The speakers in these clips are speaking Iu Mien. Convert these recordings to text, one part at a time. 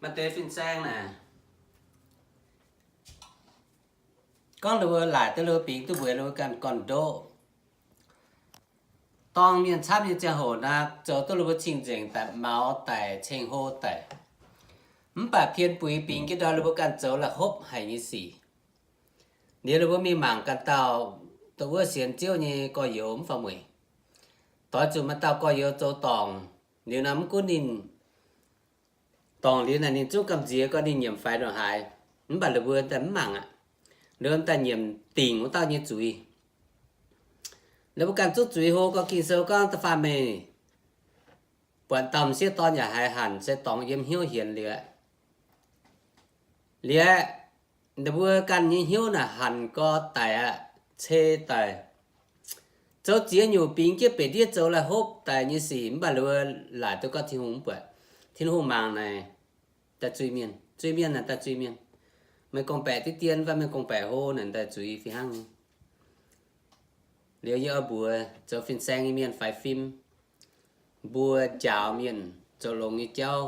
Maaih deix fin-saeng naaic, gorngv ninh mbuo laaic duqv ninh mbuo bingx duqv mbuox ninh mbuo ganh gorn-ndoqv. Dorng mienh camv nyei ziangh hoc naaic, zoux duqv ninh mbuo cing-nzengc daaih, maux daic, ceng-hlo daic. Mv baac pien buix bingx jienv ndau ninh mbuo ganh zoux la'hopv haic nyei sic. Liuz ninh mbuo mingh mangc ganh dauh, dongh wuov sienx Ziouv nyei gorx-youz mv fai mueic. Doix zuqc maaih dauh gorx-youz zoux dorngc. Liuz naaic mv gunv ninh dorngc liuz naaic ninh zungv gamh nziex gorngv ninh nyiemc faix ndongc haaix, mv baac ninh mbuo daaih mv mangc aqv. Ninh mbuo daaih nyiemc dingc wuov dauh nyei zuiz. Ninh mbuo ganh zungv zuiz hlo gorngv Ging-Sou gorngv da'faanh meih buatc dauh m'sieqv dorn yaac haiz hanc se dorngx yiem hnyouv hienx liuz aqv. Liuz ninh mbuo ganh nyei hnyouv naaic hanc gorx daic aqv, cei daic, zoux ziex nyungc bingx jienv bieqc ndiev zoux la'hopv daic nyei sic, mv baac ninh mbuo laaic duqv gorngv Tin-Hungh mv buatc. Tin-Hungh mangc naaic, daaih zuiz-mienh. Zuiz-mienh naaic daaih zuiz-mienh. Meih gorngv-baeqc diqv dien fai meih gorngv-baeqc hlo naaic daaih zuiz fih hnangv nyei. Liuz yie oix mbuox zoux fin-saeng nyei mienh faix fim. Mbuo njaaux mienh zoux longx nyei jauv.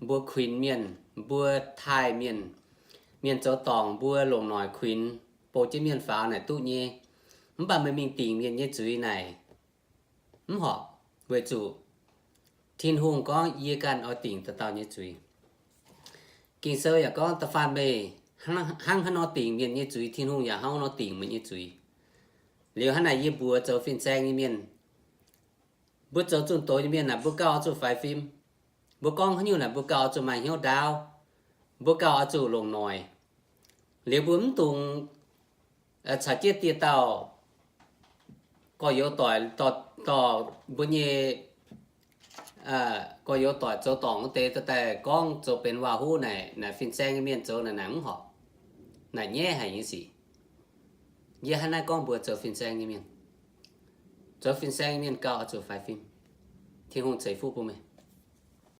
Mbuo kuinx mienh, mbuo taaih mienh. Mienh zoux dorngc mbuo longc noic kuinx, bouh jienv mienh faaux naaic duqv nyei. Mv baac meih mingh dingc mienh nyei zuiz naaic mv horpc, weic zuqc Tin-Hungh gorngv yie ganh oix dingc dauh dauh nyei zuiz. Ging-Sou yaac gorngv da'faanh meih hnangv haaix nor dingc mienh nyei zuiz, Tin-Hungh yaac hnangv nor dingc meih nyei zuiz. Liuz hnangv naaic yie mbuox zoux fin-saeng nyei mienh, mbuo zoux zunh doz nyei mienh naaic mbuo gauh oix zuqc faix fim. Mbuo gorngv haaix nyungc naaic mbuo gauh oix zuqc maaih hnyouv ndaauv. Mbuo gauh oix zuqc longc noic. Liuz mbuo mv dungx caux jienv dieh dauh gorx-youz doic, dorh mbuo nyei gorx-youz doic zoux dorngc wuov deix daaih gorngv zoux benx waac-huv naaic, naaic fin-saeng nyei mienh zoux naaic, naaic mv horpc. Naaic nyaiv haic nyei sic. Yie hnangv naaiv gorngv mbuox zoux fin-saeng nyei mienh, zoux fin-saeng nyei mienh gauh oix zuqc faix fim. Tin-Hungh ceix fuqv bun meih.